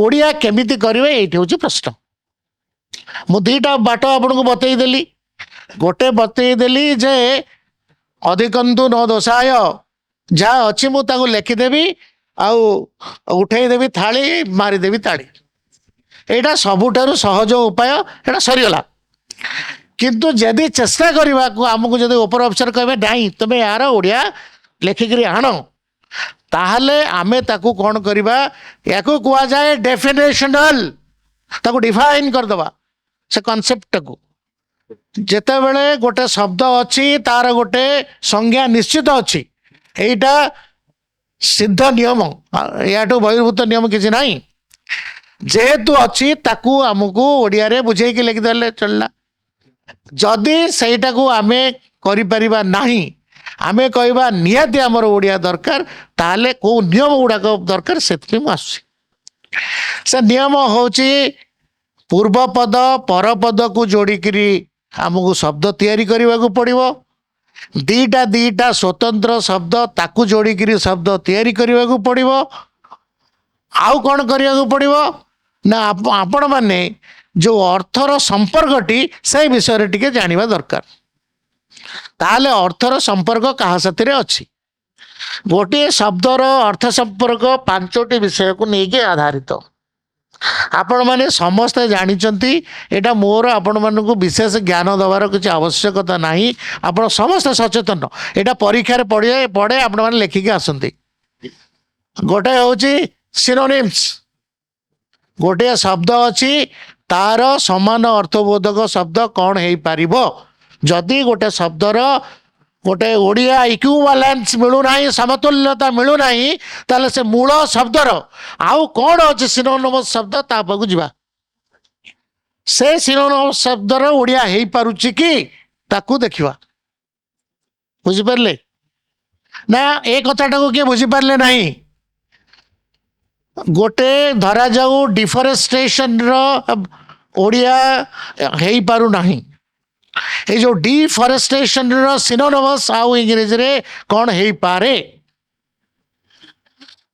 ଓଡ଼ିଆ କେମିତି କରିବେ, ଏଇଠି ହେଉଛି ପ୍ରଶ୍ନ। ମୁଁ ଦୁଇଟା ବାଟ ଆପଣଙ୍କୁ ବତେଇଦେଲି। ଗୋଟେ ବତେଇଦେଲି ଯେ ଅଧିକନ୍ତୁ ନ ଦୋଷାୟ, ଯାହା ଅଛି ମୁଁ ତାକୁ ଲେଖିଦେବି ଆଉ ଉଠେଇଦେବି ଥାଳି, ମାରିଦେବି ତାଳି। ଏଇଟା ସବୁଠାରୁ ସହଜ ଉପାୟ, ଏଇଟା ସରିଗଲା। କିନ୍ତୁ ଯଦି ଚେଷ୍ଟା କରିବାକୁ ଆମକୁ ଯଦି ଉପର ଅଫିସର କହିବେ, ନାଇଁ, ତୁମେ ଏହାର ଓଡ଼ିଆ ଲେଖିକିରି ଆଣ, ତାହେଲେ ଆମେ ତାକୁ କ'ଣ କରିବା? ୟାକୁ କୁହାଯାଏ ଡେଫିନେସନାଲ। ତାକୁ ଡିଫାଇନ୍ କରିଦେବା ସେ କନସେପ୍ଟଟାକୁ। ଯେତେବେଳେ ଗୋଟେ ଶବ୍ଦ ଅଛି, ତାର ଗୋଟେ ସଂଜ୍ଞା ନିଶ୍ଚିତ ଅଛି। ଏଇଟା ସିଦ୍ଧ ନିୟମ, ୟାଠୁ ବହିର୍ଭୂତ ନିୟମ କିଛି ନାହିଁ। ଯେହେତୁ ଅଛି, ତାକୁ ଆମକୁ ଓଡ଼ିଆରେ ବୁଝେଇକି ଲେଖିଦେଲେ ଚଳିଲା। ଯଦି ସେଇଟାକୁ ଆମେ କରିପାରିବା ନାହିଁ, ଆମେ କହିବା ନିହାତି ଆମର ଓଡ଼ିଆ ଦରକାର, ତାହେଲେ କେଉଁ ନିୟମ ଗୁଡ଼ାକ ଦରକାର, ସେଥିପାଇଁ ମୁଁ ଆସୁଛି। ସେ ନିୟମ ହେଉଛି ପୂର୍ବ ପଦ ପରପଦକୁ ଯୋଡ଼ିକିରି ଆମକୁ ଶବ୍ଦ ତିଆରି କରିବାକୁ ପଡ଼ିବ। ଦିଟା ଦିଟା ସ୍ୱତନ୍ତ୍ର ଶବ୍ଦ, ତାକୁ ଯୋଡ଼ିକିରି ଶବ୍ଦ ତିଆରି କରିବାକୁ ପଡ଼ିବ। ଆଉ କ'ଣ କରିବାକୁ ପଡ଼ିବ ନା ଆପଣମାନେ ଯେଉଁ ଅର୍ଥର ସମ୍ପର୍କଟି, ସେଇ ବିଷୟରେ ଟିକେ ଜାଣିବା ଦରକାର। ତାହେଲେ ଅର୍ଥର ସମ୍ପର୍କ କାହା ସାଥିରେ ଅଛି? ଗୋଟିଏ ଶବ୍ଦର ଅର୍ଥ ସମ୍ପର୍କ ପାଞ୍ଚଟି ବିଷୟକୁ ନେଇକି ଆଧାରିତ। ଆପଣମାନେ ସମସ୍ତେ ଜାଣିଛନ୍ତି ଏଇଟା। ମୋର ଆପଣମାନଙ୍କୁ ବିଶେଷ ଜ୍ଞାନ ଦେବାର କିଛି ଆବଶ୍ୟକତା ନାହିଁ। ଆପଣ ସମସ୍ତେ ସଚେତନ। ଏଇଟା ପରୀକ୍ଷାରେ ପଢ଼େ ପଢ଼େ, ଆପଣମାନେ ଲେଖିକି ଆସନ୍ତି। ଗୋଟେ ହେଉଛି ସିନୋନିମ୍ସ। ଗୋଟିଏ ଶବ୍ଦ ଅଛି, ତାର ସମାନ ଅର୍ଥବୋଧକ ଶବ୍ଦ କ'ଣ ହେଇପାରିବ? ଯଦି ଗୋଟେ ଶବ୍ଦର ଗୋଟେ ଓଡ଼ିଆ ଇକ୍ୟୁଭାଲାନ୍ସ ମିଳୁନାହିଁ, ସମତୁଲ୍ୟତା ମିଳୁନାହିଁ, ତାହେଲେ ସେ ମୂଳ ଶବ୍ଦର ଆଉ କ'ଣ ଅଛି ସିନୋନିମସ୍ ଶବ୍ଦ, ତା ପାଖକୁ ଯିବା। ସେ ସିନୋନିମସ୍ ଶବ୍ଦର ଓଡ଼ିଆ ହେଇପାରୁଛି କି, ତାକୁ ଦେଖିବା। ବୁଝିପାରିଲେ ନା? ଏ କଥାଟାକୁ କିଏ ବୁଝିପାରିଲେ ନାହିଁ? ଗୋଟେ ଧରାଯାଉ ଡିଫରେଷ୍ଟେସନର ଓଡ଼ିଆ ହେଇପାରୁନାହିଁ। ଏଇ ଯେଉଁ ଡିଫରେଷ୍ଟେସନର ସିନୋନମସ୍ ଆଉ ଇଂରେଜୀରେ କ'ଣ ହେଇପାରେ?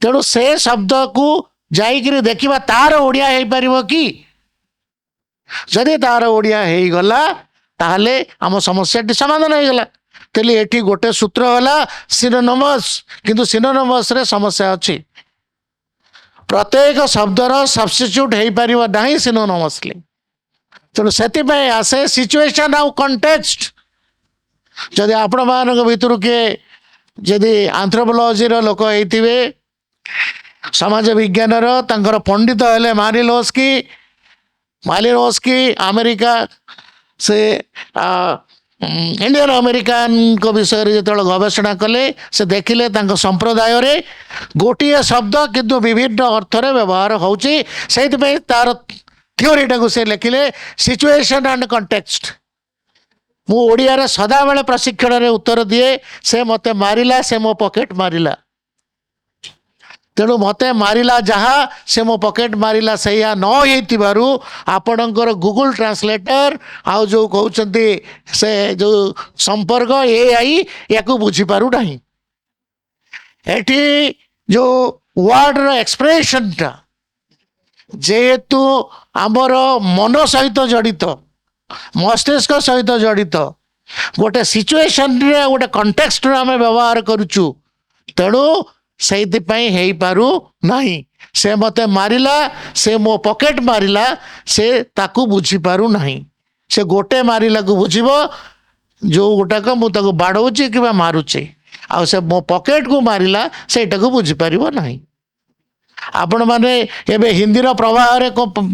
ତେଣୁ ସେ ଶବ୍ଦକୁ ଯାଇକିରି ଦେଖିବା, ତାର ଓଡ଼ିଆ ହେଇପାରିବ କି। ଯଦି ତାର ଓଡ଼ିଆ ହେଇଗଲା, ତାହେଲେ ଆମ ସମସ୍ୟାଟି ସମାଧାନ ହେଇଗଲା। ତାହେଲେ ଏଠି ଗୋଟେ ସୂତ୍ର ହେଲା ସିନୋନମସ୍। କିନ୍ତୁ ସିନୋନମସ୍ରେ ସମସ୍ୟା ଅଛି। ପ୍ରତ୍ୟେକ ଶବ୍ଦର ସବଷ୍ଟିଚ୍ୟୁଟ୍ ହେଇପାରିବ ନାହିଁ ସିନୋନମସ୍ଲି। ତେଣୁ ସେଥିପାଇଁ ଆସେ ସିଚୁଏସନ୍ ଆଉ କଣ୍ଟେକ୍ସଟ। ଯଦି ଆପଣମାନଙ୍କ ଭିତରୁ କିଏ ଯଦି ଆନ୍ଥ୍ରୋପୋଲୋଜିର ଲୋକ ହେଇଥିବେ, ସମାଜ ବିଜ୍ଞାନର ତାଙ୍କର ପଣ୍ଡିତ ହେଲେ ମାଲିନୋସ୍କି। ମାଲିନୋସ୍କି ଆମେରିକା, ସେ ଇଣ୍ଡିଆନ ଆମେରିକାନଙ୍କ ବିଷୟରେ ଯେତେବେଳେ ଗବେଷଣା କଲେ, ସେ ଦେଖିଲେ ତାଙ୍କ ସମ୍ପ୍ରଦାୟରେ ଗୋଟିଏ ଶବ୍ଦ କିନ୍ତୁ ବିଭିନ୍ନ ଅର୍ଥରେ ବ୍ୟବହାର ହେଉଛି। ସେଇଥିପାଇଁ ତାର ଥିଓରିଟାକୁ ସେ ଲେଖିଲେ ସିଚୁଏସନ୍ ଆଣ୍ଡ କଣ୍ଟେକ୍ସଟ। ମୁଁ ଓଡ଼ିଆରେ ସଦାବେଳେ ପ୍ରଶିକ୍ଷଣରେ ଉତ୍ତର ଦିଏ, ସେ ମୋତେ ମାରିଲା, ସେ ମୋ ପକେଟ ମାରିଲା। ତେଣୁ ମୋତେ ମାରିଲା ଯାହା, ସେ ମୋ ପକେଟ ମାରିଲା ସେଇଆ ନ ହେଇଥିବାରୁ ଆପଣଙ୍କର ଗୁଗୁଲ ଟ୍ରାନ୍ସଲେଟର ଆଉ ଯେଉଁ କହୁଛନ୍ତି ସେ ଯେଉଁ ସମ୍ପର୍କ ଏଆଇ, ୟାକୁ ବୁଝିପାରୁନାହିଁ। ଏଠି ଯେଉଁ ୱାର୍ଡ଼ର ଏକ୍ସପ୍ରେସନଟା ଯେହେତୁ ଆମର ମନ ସହିତ ଜଡ଼ିତ, ମସ୍ତିଷ୍କ ସହିତ ଜଡ଼ିତ, ଗୋଟେ ସିଚୁଏସନରେ, ଗୋଟେ କଣ୍ଟେକ୍ସଟରେ ଆମେ ବ୍ୟବହାର କରୁଛୁ, ତେଣୁ ସେଇଥିପାଇଁ ହେଇପାରୁ ନାହିଁ। ସେ ମୋତେ ମାରିଲା, ସେ ମୋ ପକେଟ ମାରିଲା, ସେ ତାକୁ ବୁଝିପାରୁ ନାହିଁ। ସେ ଗୋଟେ ମାରିଲାକୁ ବୁଝିବ, ଯେଉଁ ଗୋଟାକ ମୁଁ ତାକୁ ବାଡ଼ଉଛି କିମ୍ବା ମାରୁଛି, ଆଉ ସେ ମୋ ପକେଟକୁ ମାରିଲା, ସେଇଟାକୁ ବୁଝିପାରିବ ନାହିଁ। ଆପଣମାନେ ଏବେ ହିନ୍ଦୀର ପ୍ରବାହରେ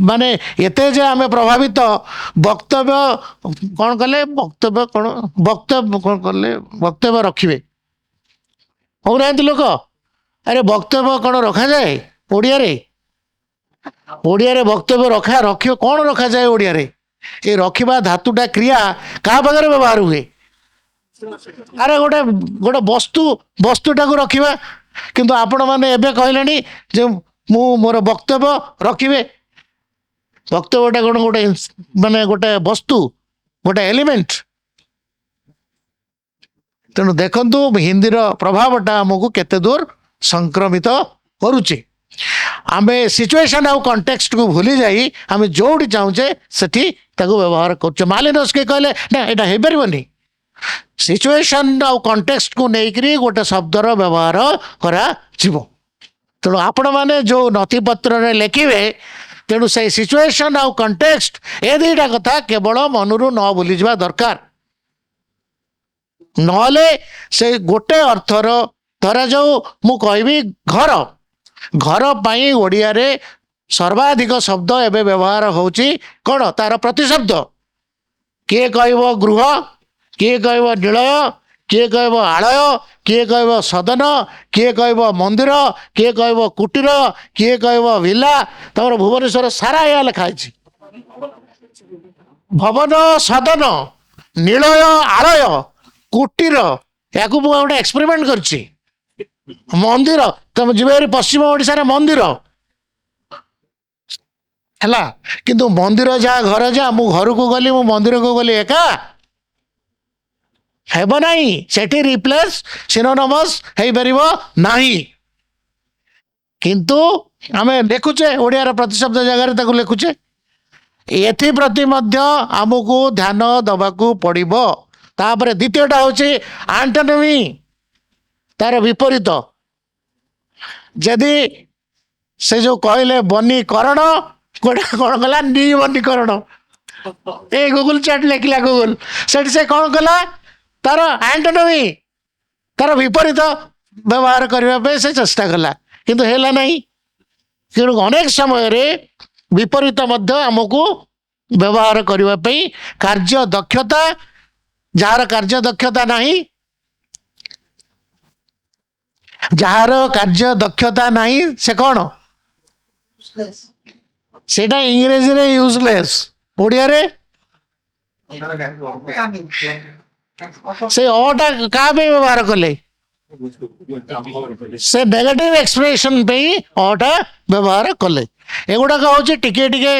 ମାନେ ଏତେ ଯେ ଆମେ ପ୍ରଭାବିତ, ବକ୍ତବ୍ୟ କ'ଣ କଲେ, ବକ୍ତବ୍ୟ କ'ଣ, ବକ୍ତବ୍ୟ କ'ଣ କଲେ, ବକ୍ତବ୍ୟ ରଖିବେ କହୁନାହାନ୍ତି ଲୋକ। ଆରେ, ବକ୍ତବ୍ୟ କ'ଣ ରଖାଯାଏ ଓଡ଼ିଆରେ? ଓଡ଼ିଆରେ ବକ୍ତବ୍ୟ ରଖିବ କ'ଣ ରଖାଯାଏ ଓଡ଼ିଆରେ? ଏ ରଖିବା ଧାତୁଟା, କ୍ରିୟା କାହା ପାଖରେ ବ୍ୟବହାର ହୁଏ? ଆରେ, ଗୋଟେ ଗୋଟେ ବସ୍ତୁଟାକୁ ରଖିବା। କିନ୍ତୁ ଆପଣମାନେ ଏବେ କହିଲେଣି ଯେ ମୁଁ ମୋର ବକ୍ତବ୍ୟ ରଖିବେ। ବକ୍ତବ୍ୟଟା କ'ଣ ଗୋଟେ ମାନେ ଗୋଟେ ବସ୍ତୁ, ଗୋଟେ ଏଲିମେଣ୍ଟ? ତେଣୁ ଦେଖନ୍ତୁ, ହିନ୍ଦୀର ପ୍ରଭାବଟା ଆମକୁ କେତେ ଦୂର ସଂକ୍ରମିତ କରୁଛି। ଆମେ ସିଚୁଏସନ୍ ଆଉ କଣ୍ଟେକ୍ସଟକୁ ଭୁଲି ଯାଇ ଆମେ ଯେଉଁଠି ଚାହୁଁଛେ ସେଠି ତାକୁ ବ୍ୟବହାର କରୁଛେ। ମାଲିନୋସ୍କି କହିଲେ, ନା, ଏଇଟା ହେଇପାରିବନି। ସିଚୁଏସନ୍ ଆଉ କଣ୍ଟେକ୍ସଟକୁ ନେଇକରି ଗୋଟେ ଶବ୍ଦର ବ୍ୟବହାର କରାଯିବ। ତେଣୁ ଆପଣମାନେ ଯେଉଁ ନଥିପତ୍ରରେ ଲେଖିବେ, ତେଣୁ ସେଇ ସିଚୁଏସନ୍ ଆଉ କଣ୍ଟେକ୍ସଟ, ଏ ଦୁଇଟା କଥା କେବଳ ମନରୁ ନ ଭୁଲିଯିବା ଦରକାର। ନହେଲେ ସେ ଗୋଟେ ଅର୍ଥର, ଧରାଯାଉ ମୁଁ କହିବି ଘର। ଘର ପାଇଁ ଓଡ଼ିଆରେ ସର୍ବାଧିକ ଶବ୍ଦ ଏବେ ବ୍ୟବହାର ହେଉଛି। କ'ଣ ତାର ପ୍ରତିଶବ୍ଦ? କିଏ କହିବ ଗୃହ, କିଏ କହିବ ନିଳୟ, କିଏ କହିବ ଆଳୟ, କିଏ କହିବ ସଦନ, କିଏ କହିବ ମନ୍ଦିର, କିଏ କହିବ କୁଟୀର, କିଏ କହିବ ଭିଲା। ତମର ଭୁବନେଶ୍ୱର ସାରା ଏହା ଲେଖା ହେଇଛି, ଭବନ, ସଦନ, ନିଳୟ, ଆଳୟ, କୁଟୀର। ଏହାକୁ ମୁଁ ଗୋଟେ ଏକ୍ସପେରିମେଣ୍ଟ କରିଛି। ମନ୍ଦିର, ତମେ ଯିବେ ଭାରି ପଶ୍ଚିମ ଓଡ଼ିଶାରେ ମନ୍ଦିର ହେଲା। କିନ୍ତୁ ମନ୍ଦିର ଯାହା ଘର ଯା, ମୁଁ ଘରକୁ ଗଲି, ମୁଁ ମନ୍ଦିରକୁ ଗଲି, ଏକା ହେବ ନାହିଁ। ସେଠି ରିପ୍ଲେସ୍ ସିନୋନମସ୍ ହେଇପାରିବ ନାହିଁ। କିନ୍ତୁ ଆମେ ଲେଖୁଛେ, ଓଡ଼ିଆର ପ୍ରତିଶବ୍ଦ ଜାଗାରେ ତାକୁ ଲେଖୁଛେ। ଏଥିପ୍ରତି ମଧ୍ୟ ଆମକୁ ଧ୍ୟାନ ଦେବାକୁ ପଡ଼ିବ। ତାପରେ ଦ୍ୱିତୀୟଟା ହେଉଛି ଆଣ୍ଟୋନମି, ତାର ବିପରୀତ। ଯଦି ସେ ଯୋଉ କହିଲେ ବନୀକରଣ, ଗୋଟେ କ'ଣ କଲା? ନିବନୀକରଣ। ଏ ଗୁଗୁଲ ଚାଟ୍ ଲେଖିଲା ଗୁଗୁଲ, ସେଠି ସେ କ'ଣ କଲା? ତାର ଆଣ୍ଟୋନମି, ତାର ବିପରୀତ ବ୍ୟବହାର କରିବା ପାଇଁ ସେ ଚେଷ୍ଟା କଲା, କିନ୍ତୁ ହେଲା ନାହିଁ। ତେଣୁ ଅନେକ ସମୟରେ ବିପରୀତ ମଧ୍ୟ ଆମକୁ ବ୍ୟବହାର କରିବା ପାଇଁ କାର୍ଯ୍ୟ ଦକ୍ଷତା, ଯାହାର କାର୍ଯ୍ୟ ଦକ୍ଷତା ନାହିଁ, ଯାହାର କାର୍ଯ୍ୟ ଦକ୍ଷତା ନାହିଁ, ସେ କ'ଣ? ସେଇଟା ଇଂରେଜୀରେ ୟୁଜଲେସ୍, ଓଡ଼ିଆରେ ସେ ଅଟା କାହା ପାଇଁ ବ୍ୟବହାର କଲେ? ସେ ନେଗେଟିଭ ଏକ୍ସପ୍ରେସନ ପାଇଁ ଅଟା ବ୍ୟବହାର କଲେ। ଏଗୁଡ଼ାକ ହେଉଛି ଟିକେ ଟିକେ,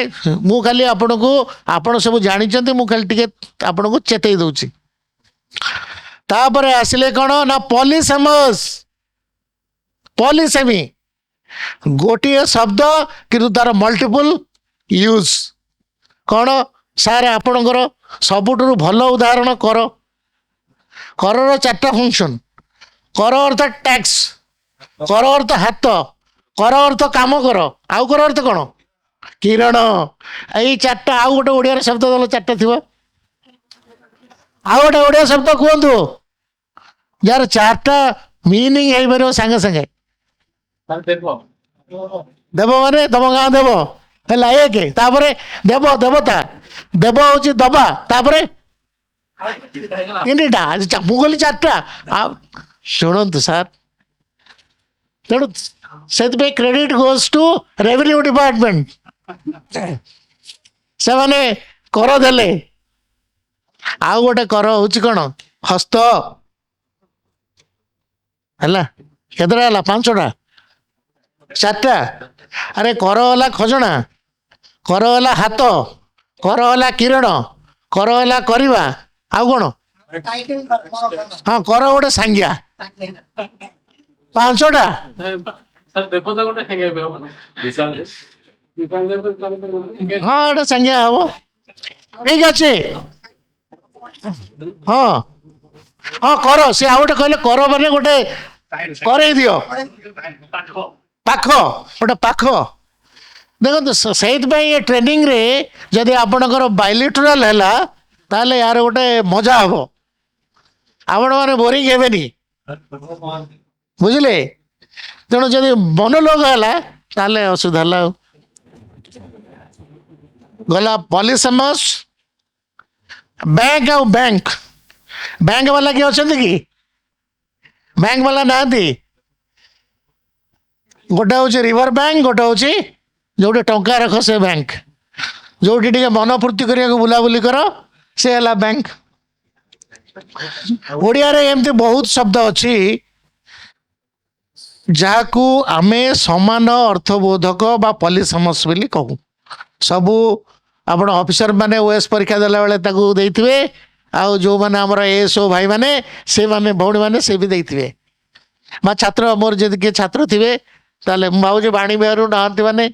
ମୁଁ ଖାଲି ଆପଣଙ୍କୁ, ଆପଣ ସବୁ ଜାଣିଛନ୍ତି, ମୁଁ ଖାଲି ଟିକେ ଆପଣଙ୍କୁ ଚେତେଇ ଦେଉଛି। ତାପରେ ଆସିଲେ କ'ଣ ନା ପଲିସେମସ୍, ପଲିସେମି, ଗୋଟିଏ ଶବ୍ଦ କିନ୍ତୁ ତାର ମଲ୍ଟିପୁଲ ୟୁଜ୍। କ'ଣ ସାର୍, ଆପଣଙ୍କର ସବୁଠାରୁ ଭଲ ଉଦାହରଣ କର। କରର ଚାରିଟା ଫଙ୍କସନ୍। କର ଅର୍ଥ ଟ୍ୟାକ୍ସ, କର ଅର୍ଥ ହାତ, କର ଅର୍ଥ କାମ କର, ଆଉ କର ଅର୍ଥ କ'ଣ? କିରଣ। ଏଇ ଚାରିଟା। ଆଉ ଗୋଟେ ଓଡ଼ିଆର ଶବ୍ଦ ଦେଲ, ଚାରିଟା ଥିବ। ଆଉ ଗୋଟେ ଓଡ଼ିଆ ଶବ୍ଦ କୁହନ୍ତୁ ଯାହାର ଚାରିଟା ମିନିଂ ହେଇପାରିବ ସାଙ୍ଗେ ସାଙ୍ଗେ। ଦେବ ମାନେ ତମ ଗାଁ ଦେବ ହେଲା ଏକ। ତାପରେ ଦେବ, ଦେବତା, ଦେବ ହଉଛି ଦବା। ତାପରେ ତିନିଟା, ମୁଁ କହିଲି ଚାରିଟା। ଆଉ ଶୁଣନ୍ତୁ ସାର୍, ତେଣୁ ସେଥିପାଇଁ credit goes to revenue department। ସେମାନେ କର ଦେଲେ। ଆଉ ଗୋଟେ କର ହଉଛି କ'ଣ? ହସ୍ତ। ହେଲା, କେତେଟା ହେଲା? ପାଞ୍ଚଟା, ଚାରିଟା। ଆରେ କର ହେଲା ଖଜଣା, କର ହେଲା ହାତ, କର ହେଲା କିରଣ, କର ହେଲା କରିବା, ଆଉ କ'ଣ? ହଁ, କର ଗୋଟେ ସାଙ୍ଗିଆ। ପାଞ୍ଚଟା। ଦେବତା ଗୋଟେ ସାଙ୍ଗିଆ। ହଁ, ଏଟା ସାଙ୍ଗିଆ ହବ, ଠିକ ଅଛି। ହଁ ହଁ, କର। ସେ ଆଉ ଗୋଟେ କହିଲେ କର ମାନେ ଗୋଟେ କରେଇ ଦିଅ, ପାଖ, ଗୋଟେ ପାଖ। ଦେଖନ୍ତୁ, ସେଇଥିପାଇଁ ଏ ଟ୍ରେନିଂରେ ଯଦି ଆପଣଙ୍କର ବାଇଲିଟରାଲ ହେଲା, ତାହେଲେ ଏହାର ଗୋଟେ ମଜା ହବ, ଆପଣମାନେ ବୋରିଂ ହେବେନି, ବୁଝିଲେ? ତେଣୁ ଯଦି ମନୋଲୋଗ ହେଲା, ତାହେଲେ ଅସୁବିଧା ହେଲା। ଆଉ ଗଲା ପଲିସେମସ୍। ବ୍ୟାଙ୍କ ଆଉ ବ୍ୟାଙ୍କ। ବ୍ୟାଙ୍କ ବାଲା କିଏ ଅଛନ୍ତି କି? ବ୍ୟାଙ୍କ ବାଲା ନାହାନ୍ତି। ଗୋଟେ ହେଉଛି ରିଭର ବ୍ୟାଙ୍କ, ଗୋଟେ ହେଉଛି ଯୋଉଠି ଟଙ୍କା ରଖ ସେ ବ୍ୟାଙ୍କ, ଯୋଉଠି ଟିକେ ମନ ଫୂର୍ତ୍ତି କରିବାକୁ ବୁଲାବୁଲି କର ସେ ହେଲା ବ୍ୟାଙ୍କ। ଓଡ଼ିଆରେ ଏମିତି ବହୁତ ଶବ୍ଦ ଅଛି ଯାହାକୁ ଆମେ ସମାନ ଅର୍ଥବୋଧକ ବା ପଲିସମସ୍ ବୋଲି କହୁ। ସବୁ ଆପଣ ଅଫିସର ମାନେ ଓଏସ୍ ପରୀକ୍ଷା ଦେଲା ବେଳେ ତାକୁ ଦେଇଥିବେ, ଆଉ ଯେଉଁମାନେ ଆମର ଏଏସ୍ଓ ଭାଇମାନେ, ସେମାନେ ଭଉଣୀମାନେ, ସେ ବି ଦେଇଥିବେ, ବା ଛାତ୍ର, ମୋର ଯଦି କିଏ ଛାତ୍ର ଥିବେ। ତାହେଲେ ମୁଁ ଭାବୁଛି ବାଣୀବିହାରରୁ ନାହାନ୍ତି ମାନେ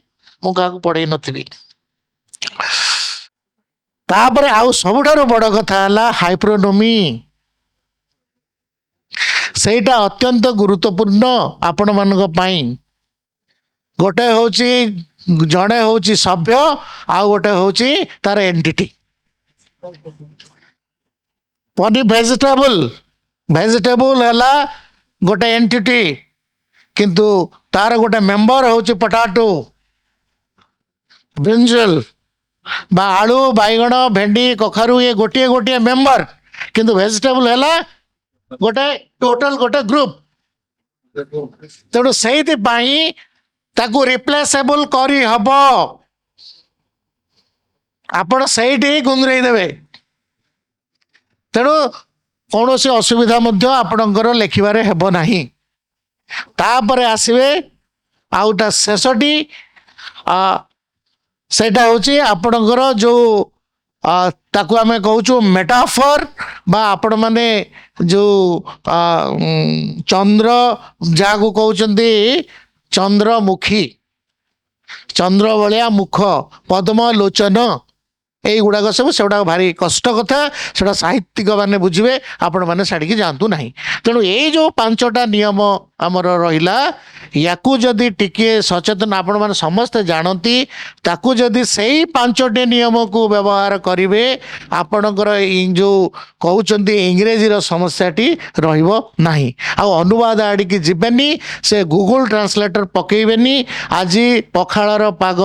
ମୁଁ କାହାକୁ ପଢ଼େଇ ନଥିବି। ତାପରେ ଆଉ ସବୁଠାରୁ ବଡ଼ କଥା ହେଲା ହାଇପରନୋମି। ସେଇଟା ଅତ୍ୟନ୍ତ ଗୁରୁତ୍ୱପୂର୍ଣ୍ଣ ଆପଣମାନଙ୍କ ପାଇଁ। ଗୋଟେ ହେଉଛି ଜଣେ ହେଉଛି ସଭ୍ୟ, ଆଉ ଗୋଟେ ହେଉଛି ତାର ଏଣ୍ଟିଟି। ପନି ଭେଜିଟେବୁଲ, ଭେଜିଟେବୁଲ ହେଲା ଗୋଟେ ଏଣ୍ଟିଟି, କିନ୍ତୁ ତାର ଗୋଟେ ମେମ୍ବର ହେଉଛି ପଟାଟୋ, ବ୍ରିଞ୍ଜଲ ବା ଆଳୁ, ବାଇଗଣ, ଭେଣ୍ଡି, କଖାରୁ, ଇଏ ଗୋଟିଏ ଗୋଟିଏ ମେମ୍ବର, କିନ୍ତୁ ଭେଜିଟେବୁଲ ହେଲା ଗୋଟେ ଟୋଟାଲ ଗୋଟେ ଗ୍ରୁପ। ତେଣୁ ସେଇଥିପାଇଁ ତାକୁ ରିପ୍ଲେସେବଲ କରିହବ। ଆପଣ ସେଇଠି ଗୁନ୍ଦରେଇ ଦେବେ, ତେଣୁ କୌଣସି ଅସୁବିଧା ମଧ୍ୟ ଆପଣଙ୍କର ଲେଖିବାରେ ହେବ ନାହିଁ। ତାପରେ ଆସିବେ ଆଉ ତା ଶେଷଟି, ସେଇଟା ହେଉଛି ଆପଣଙ୍କର ଯେଉଁ ତାକୁ ଆମେ କହୁଛୁ ମେଟାଫର, ବା ଆପଣମାନେ ଯେଉଁ ଚନ୍ଦ୍ର ଯାହାକୁ କହୁଛନ୍ତି ଚନ୍ଦ୍ରମୁଖୀ, ଚନ୍ଦ୍ର ଭଳିଆ ମୁଖ, ପଦ୍ମ ଲୋଚନ, ଏଇଗୁଡ଼ାକ ସବୁ ସେଗୁଡ଼ାକ ଭାରି କଷ୍ଟ କଥା, ସେଟା ସାହିତ୍ୟିକ ମାନେ ବୁଝିବେ, ଆପଣମାନେ ଛାଡ଼ିକି ଯାଆନ୍ତୁ ନାହିଁ। ତେଣୁ ଏଇ ଯେଉଁ 5ଟା ନିୟମ ଆମର ରହିଲା, ୟାକୁ ଯଦି ଟିକିଏ ସଚେତନ ଆପଣମାନେ ସମସ୍ତେ ଜାଣନ୍ତି, ତାକୁ ଯଦି ସେଇ 5ଟି ନିୟମକୁ ବ୍ୟବହାର କରିବେ, ଆପଣଙ୍କର ଏଇ ଯେଉଁ କହୁଛନ୍ତି ଇଂରେଜୀର ସମସ୍ୟାଟି ରହିବ ନାହିଁ। ଆଉ ଅନୁବାଦ ଆଡ଼ିକି ଯିବେନି, ସେ ଗୁଗୁଲ ଟ୍ରାନ୍ସଲେଟର ପକେଇବେନି। ଆଜି ପଖାଳର ପାଗ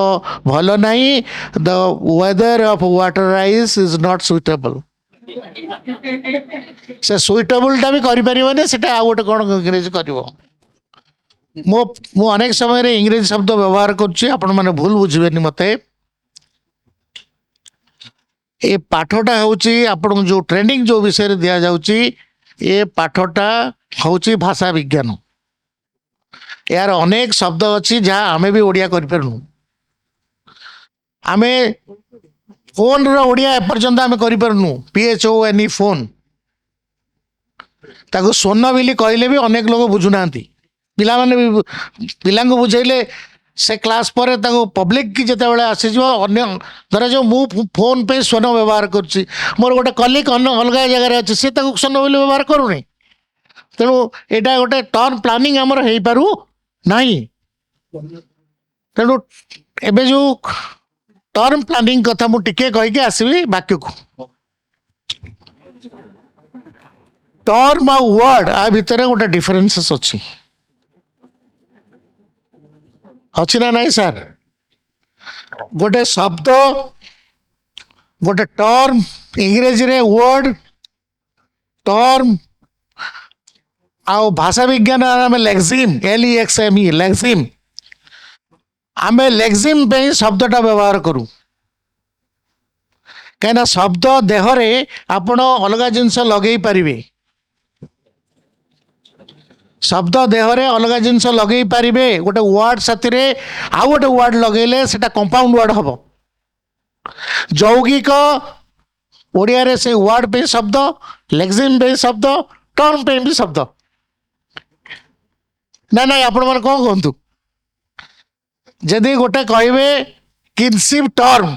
ଭଲ ନାହିଁ, the weather of water rice is not suitable. ସେ ସୁଇଟେବୁଲଟା ବି କରିପାରିବନି, ସେଟା ଆଉ ଗୋଟେ କ'ଣ ଇଂରେଜୀ କରିବ। ମୁଁ ଅନେକ ସମୟରେ ଇଂରେଜୀ ଶବ୍ଦ ବ୍ୟବହାର କରୁଛି, ଆପଣମାନେ ଭୁଲ ବୁଝିବେନି ମୋତେ। ଏ ପାଠଟା ହେଉଛି ଆପଣଙ୍କୁ ଯେଉଁ ଟ୍ରେନିଂ ଯେଉଁ ବିଷୟରେ ଦିଆଯାଉଛି, ଏ ପାଠଟା ହେଉଛି ଭାଷା ବିଜ୍ଞାନ। ଏହାର ଅନେକ ଶବ୍ଦ ଅଛି ଯାହା ଆମେ ବି ଓଡ଼ିଆ କରିପାରୁନୁ। ଆମେ ଫୋନ୍ର ଓଡ଼ିଆ ଏପର୍ଯ୍ୟନ୍ତ ଆମେ କରିପାରୁନୁ, PHONE phone, ତାକୁ ସ୍ୱର୍ଣ୍ଣ ବୋଲି କହିଲେ ବି ଅନେକ ଲୋକ ବୁଝୁନାହାନ୍ତି। ପିଲାମାନେ ବି ପିଲାଙ୍କୁ ବୁଝେଇଲେ ସେ କ୍ଲାସ୍ ପରେ ତାକୁ ପବ୍ଲିକ୍ ଯେତେବେଳେ ଆସିଯିବ, ଅନ୍ୟ ଧରାଯାଉ ମୁଁ ଫୋନ୍ ପେ ସ୍ୱର୍ଣ୍ଣ ବ୍ୟବହାର କରୁଛି, ମୋର ଗୋଟେ କଲିକ୍ ଅନ୍ୟ ଅଲଗା ଜାଗାରେ ଅଛି, ସେ ତାକୁ ସ୍ୱର୍ଣ୍ଣ ବୋଲି ବ୍ୟବହାର କରୁନି। ତେଣୁ ଏଇଟା ଗୋଟେ ଟର୍ମ ପ୍ଲାନିଂ ଆମର ହେଇପାରୁ ନାହିଁ। ତେଣୁ ଏବେ ଯେଉଁ ଟର୍ମ ପ୍ଲାନିଂ କଥା ମୁଁ ଟିକେ କହିକି ଆସିବି ବାକ୍ୟକୁ। ଟର୍ମ ଆଉ ୱାର୍ଡ ଆ ଭିତରେ ଗୋଟେ ଡିଫରେନ୍ସେସ୍ ଅଛି, ଅଛି ନା ନାହିଁ ସାର୍? ଗୋଟେ ଶବ୍ଦ, ଗୋଟେ ଟର୍ମ, ଇଂରେଜୀରେ ୱାର୍ଡ, ଟର୍ମ, ଆଉ ଭାଷା ବିଜ୍ଞାନ ଆମେ ଲେକ୍ସିମ୍, LEXME, ଲେକ୍ସିମ୍। ଆମେ ଲେକ୍ସିମ୍ ପାଇଁ ଶବ୍ଦଟା ବ୍ୟବହାର କରୁ, କାହିଁକିନା ଶବ୍ଦ ଦେହରେ ଆପଣ ଅଲଗା ଜିନିଷ ଲଗେଇ ପାରିବେ, ଶବ୍ଦ ଦେହରେ ଅଲଗା ଜିନିଷ ଲଗେଇ ପାରିବେ। ଗୋଟେ ୱାର୍ଡ ସାଥିରେ ଆଉ ଗୋଟେ ୱାର୍ଡ ଲଗେଇଲେ ସେଟା କମ୍ପାଉଣ୍ଡ ୱାର୍ଡ ହବ। ଯୌଗିକ ଓଡ଼ିଆରେ ସେ ୱାର୍ଡ ପାଇଁ ଶବ୍ଦ, ଲେକ୍ସିମ୍ ପାଇଁ ଶବ୍ଦ, ଟର୍ମ ପାଇଁ ବି ଶବ୍ଦ। ନା ନାଇଁ ଆପଣମାନେ କ'ଣ କୁହନ୍ତୁ? ଯଦି ଗୋଟେ କହିବେ କିନସିପ୍ ଟର୍ମ,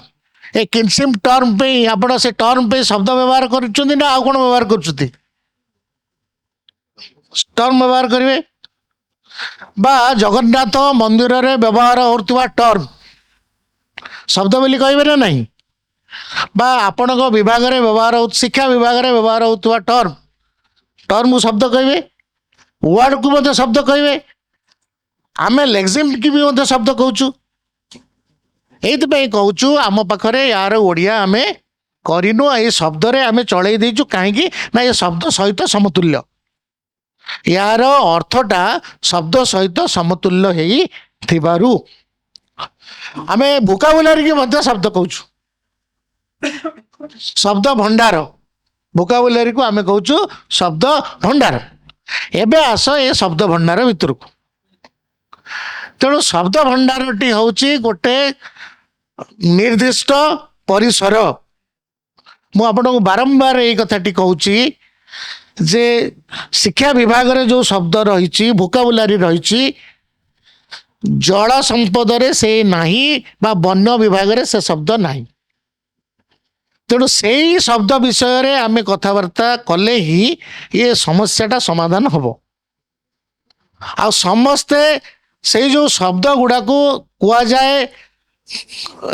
ଏ କିନସିପ୍ ଟର୍ମ ପାଇଁ ଆପଣ ସେ ଟର୍ମ ପାଇଁ ଶବ୍ଦ ବ୍ୟବହାର କରୁଛନ୍ତି ନା ଆଉ କ'ଣ ବ୍ୟବହାର କରୁଛନ୍ତି? ଟର୍ମ ବ୍ୟବହାର କରିବେ। ବା ଜଗନ୍ନାଥ ମନ୍ଦିରରେ ବ୍ୟବହାର ହେଉଥିବା ଟର୍ମ ଶବ୍ଦ ବୋଲି କହିବେ ନା ନାହିଁ? ବା ଆପଣଙ୍କ ବିଭାଗରେ ବ୍ୟବହାର ହେଉ, ଶିକ୍ଷା ବିଭାଗରେ ବ୍ୟବହାର ହେଉଥିବା ଟର୍ମ, ଟର୍ମକୁ ଶବ୍ଦ କହିବେ, ୱାର୍ଡକୁ ମଧ୍ୟ ଶବ୍ଦ କହିବେ, ଆମେ ଲେକ୍ସିମ୍ କି ବି ମଧ୍ୟ ଶବ୍ଦ କହୁଛୁ। ଏଇଥିପାଇଁ କହୁଛୁ ଆମ ପାଖରେ ୟାର ଓଡ଼ିଆ ଆମେ କରିନୁ, ଏଇ ଶବ୍ଦରେ ଆମେ ଚଳେଇ ଦେଇଛୁ। କାହିଁକି ନା ଏ ଶବ୍ଦ ସହିତ ସମତୁଲ୍ୟ, ୟାର ଅର୍ଥଟା ଶବ୍ଦ ସହିତ ସମତୁଲ୍ୟ ହେଇଥିବାରୁ ଆମେ ଭୋକାବୁଲାରୀକି ମଧ୍ୟ ଶବ୍ଦ କହୁଛୁ। ଶବ୍ଦ ଭଣ୍ଡାର, ଭୋକାବୁଲାରୀକୁ ଆମେ କହୁଛୁ ଶବ୍ଦ ଭଣ୍ଡାର। ଏବେ ଆସ ଏ ଶବ୍ଦ ଭଣ୍ଡାର ଭିତରକୁ। ତେଣୁ ଶବ୍ଦ ଭଣ୍ଡାରଟି ହେଉଛି ଗୋଟେ ନିର୍ଦ୍ଦିଷ୍ଟ ପରିସର। ମୁଁ ଆପଣଙ୍କୁ ବାରମ୍ବାର ଏଇ କଥାଟି କହୁଛି ଯେ ଶିକ୍ଷା ବିଭାଗରେ ଯେଉଁ ଶବ୍ଦ ରହିଛି, ଭୋକାବୁଲାରୀ ରହିଛି, ଜଳ ସମ୍ପଦରେ ସେ ନାହିଁ ବା ବନ୍ୟ ବିଭାଗରେ ସେ ଶବ୍ଦ ନାହିଁ। ତେଣୁ ସେଇ ଶବ୍ଦ ବିଷୟରେ ଆମେ କଥାବାର୍ତ୍ତା କଲେ ହିଁ ଏ ସମସ୍ୟାଟା ସମାଧାନ ହେବ। ଆଉ ସମସ୍ତେ ସେଇ ଯେଉଁ ଶବ୍ଦ ଗୁଡ଼ାକୁ କୁହାଯାଏ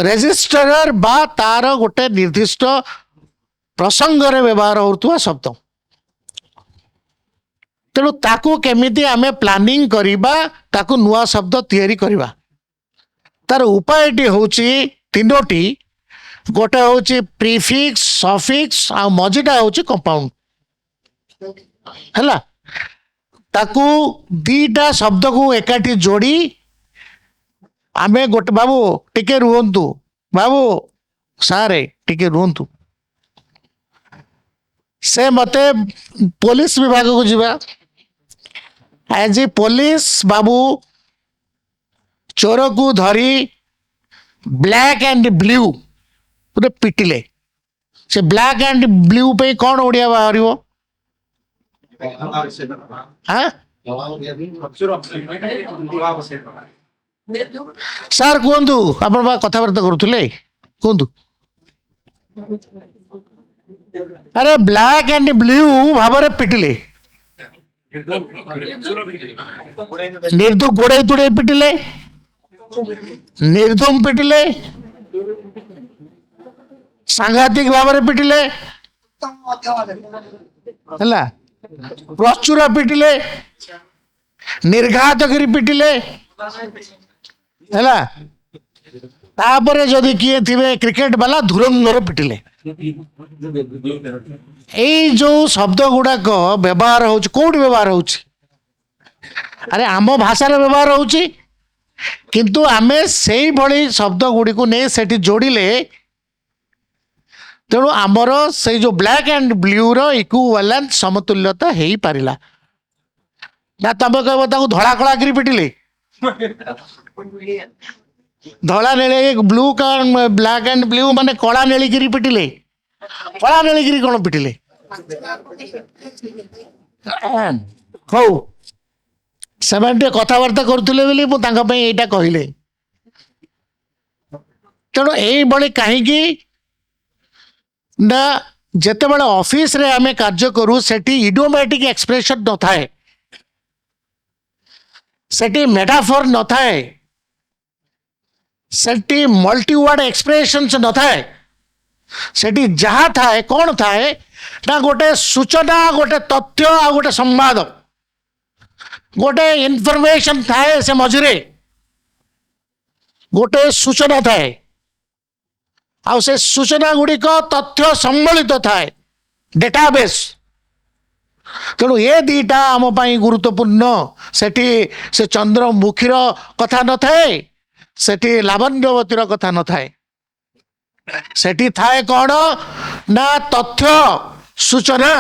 ରେଜିଷ୍ଟର ବା ତାର ଗୋଟେ ନିର୍ଦ୍ଦିଷ୍ଟ ପ୍ରସଙ୍ଗରେ ବ୍ୟବହାର ହେଉଥିବା ଶବ୍ଦ। ତେଣୁ ତାକୁ କେମିତି ଆମେ ପ୍ଲାନିଂ କରିବା, ତାକୁ ନୂଆ ଶବ୍ଦ ତିଆରି କରିବା, ତାର ଉପାୟଟି ହେଉଛି ତିନୋଟି। ଗୋଟେ ହେଉଛି ପ୍ରିଫିକ୍ସ, ସଫିକ୍ସ, ଆଉ ମଝିଟା ହେଉଛି କମ୍ପାଉଣ୍ଡ। ହେଲା, ତାକୁ ଦିଟା ଶବ୍ଦକୁ ଏକାଠି ଯୋଡ଼ି ଆମେ ଗୋଟେ, ବାବୁ ଟିକେ ରୁହନ୍ତୁ, ବାବୁ ସାରେ ଟିକେ ରୁହନ୍ତୁ, ସେ ମତେ ପୋଲିସ ବିଭାଗକୁ ଯିବା। ଆଜି ପୋଲିସ ବାବୁ ଚୋରକୁ ଧରି ବ୍ଲାକ୍ ଆଣ୍ଡ ବ୍ଲୁ ଗୋଟେ ପିଟିଲେ। ସେ ବ୍ଲାକ୍ ଆଣ୍ଡ ବ୍ଲୁ ପାଇଁ କ'ଣ ଓଡ଼ିଆ ବାହାରିବ? ହଁ ସାର୍ କୁହନ୍ତୁ, ଆପଣ ବା କଥାବାର୍ତ୍ତା କରୁଥିଲେ, କୁହନ୍ତୁ। ଆରେ ବ୍ଲାକ୍ ଆଣ୍ଡ ବ୍ଲୁ ଭାବରେ ପିଟିଲେ, ନିର୍ଦ୍ଦୁ ଗୋଡେଇ ତୁଡେଇ ପିଟିଲେ, ନିର୍ଦ୍ଧୁମ ପିଟିଲେ, ସାଂଘାତିକ ଭାବରେ ପିଟିଲେ, ହେଲା, ପ୍ରଚୁର ପିଟିଲେ, ନିର୍ଘାତ କରି ପିଟିଲେ, ହେଲା। ତାପରେ ଯଦି କିଏ ଥିବେ କ୍ରିକେଟ ବାଲା, ଧୁରନ୍ଧର ପିଟିଲେ। ଏଇ ଯୋଉ ଶବ୍ଦ ଗୁଡାକ ବ୍ୟବହାର ହଉଛି, କୋଉଠି ବ୍ୟବହାର ହଉଛି? ଆରେ ଆମ ଭାଷାରେ ବ୍ୟବହାର ହଉଛି, କିନ୍ତୁ ଆମେ ସେଇଭଳି ଶବ୍ଦ ଗୁଡ଼ିକୁ ନେଇ ସେଠି ଯୋଡ଼ିଲେ, ତେଣୁ ଆମର ସେଇ ଯୋଉ ବ୍ଲାକ୍ ଆଣ୍ଡ ବ୍ଲୁର ଇକ୍ୱିଭାଲେନ୍ସ ସମତୁଲ୍ୟତା ହେଇପାରିଲା ନା। ତମେ କହିବ ତାକୁ ଧଳା କଳା କରି ପିଟିଲେ, ଧଳା ନେଳି, ବ୍ଲୁ, ବ୍ଲାକ୍ ଆଣ୍ଡ ବ୍ଲୁ ମାନେ କଳା ନେଳିକିରି ପିଟିଲେ, କଳା ନେଳିକିରି କ'ଣ ପିଟିଲେ? ହଉ, ସେମାନେ ଟିକେ କଥାବାର୍ତ୍ତା କରୁଥିଲେ ବୋଲି ମୁଁ ତାଙ୍କ ପାଇଁ ଏଇଟା କହିଲେ। ତେଣୁ ଏଇଭଳି କାହିଁକି ନା ଯେତେବେଳେ ଅଫିସରେ ଆମେ କାର୍ଯ୍ୟ କରୁ, ସେଠି ଇଡିଓମାଟିକ୍ ଏକ୍ସପ୍ରେସନ ନଥାଏ, ସେଠି ମେଟାଫର ନଥାଏ, ସେଠି ମଲ୍ଟି ୱାର୍ଡ ଏକ୍ସପ୍ରେସନ୍ସ ନଥାଏ। ସେଠି ଯାହା ଥାଏ, କ'ଣ ଥାଏ ନା ଗୋଟେ ସୂଚନା, ଗୋଟେ ତଥ୍ୟ ଆଉ ଗୋଟେ ସମ୍ବାଦ, ଗୋଟେ ଇନଫର୍ମେସନ ଥାଏ। ସେ ମଝିରେ ଗୋଟେ ସୂଚନା ଥାଏ ଆଉ ସେ ସୂଚନା ଗୁଡ଼ିକ ତଥ୍ୟ ସମ୍ବଳିତ ଥାଏ, ଡେଟାବେସ୍। ତେଣୁ ଏ ଦିଟା ଆମ ପାଇଁ ଗୁରୁତ୍ୱପୂର୍ଣ୍ଣ। ସେଠି ସେ ଚନ୍ଦ୍ରମୁଖୀର କଥା ନଥାଏ, ସେଠି ଲାବଣ୍ୟବତୀର କଥା ନଥାଏ, ସେଠି ଥାଏ କ'ଣ ନା ତଥ୍ୟ, ସୂଚନା।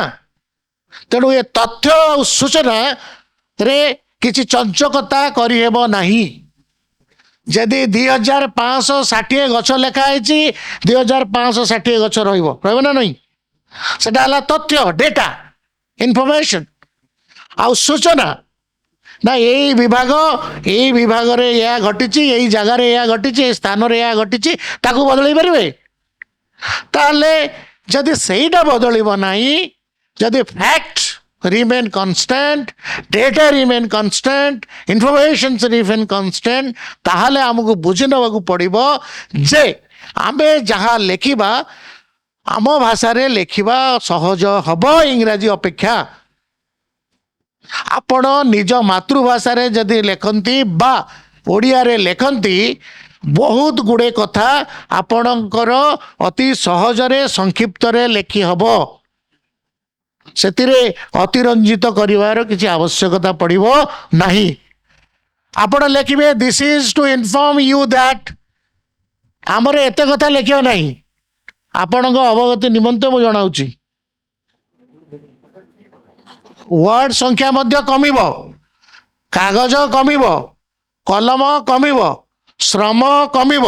ତେଣୁ ଏ ତଥ୍ୟ ଆଉ ସୂଚନାରେ କିଛି ଚଞ୍ଚକତା କରିହେବ ନାହିଁ। ଯଦି 2560 ଗଛ ଲେଖା ହେଇଛି, 2560 ଗଛ ରହିବ, ରହିବ ନା ନାହିଁ? ସେଟା ହେଲା ତଥ୍ୟ, ଡେଟା, ଇନଫର୍ମେସନ। ଆଉ ସୂଚନା ନା ଏଇ ବିଭାଗ, ଏଇ ବିଭାଗରେ ଏହା ଘଟିଛି, ଏଇ ଜାଗାରେ ଏହା ଘଟିଛି, ଏଇ ସ୍ଥାନରେ ଏହା ଘଟିଛି, ତାକୁ ବଦଳେଇ ପାରିବେ? ତାହେଲେ ଯଦି ସେଇଟା ବଦଳିବ ନାହିଁ, ଯଦି fact remain constant, data remain constant, informations remain constant, ତାହେଲେ ଆମକୁ ବୁଝି ନେବାକୁ ପଡ଼ିବ ଯେ ଆମେ ଯାହା ଲେଖିବା ଆମ ଭାଷାରେ ଲେଖିବା ସହଜ ହବ ଇଂରାଜୀ ଅପେକ୍ଷା। ଆପଣ ନିଜ ମାତୃଭାଷାରେ ଯଦି ଲେଖନ୍ତି ବା ଓଡ଼ିଆରେ ଲେଖନ୍ତି, ବହୁତ ଗୁଡ଼େ କଥା ଆପଣଙ୍କର ଅତି ସହଜରେ ସଂକ୍ଷିପ୍ତରେ ଲେଖି ହବ। ସେଥିରେ ଅତିରଞ୍ଜିତ କରିବାର କିଛି ଆବଶ୍ୟକତା ପଡ଼ିବ ନାହିଁ। ଆପଣ ଲେଖିବେ, "This is to inform you that." ଆମର ଏତେ କଥା ଲେଖିବା ନାହିଁ। ଆପଣଙ୍କ ଅବଗତି ନିମନ୍ତେ ମୁଁ ଜଣାଉଛି। ୱାର୍ଡ ସଂଖ୍ୟା ମଧ୍ୟ କମିବ, କାଗଜ କମିବ, କଲମ କମିବ, ଶ୍ରମ କମିବ,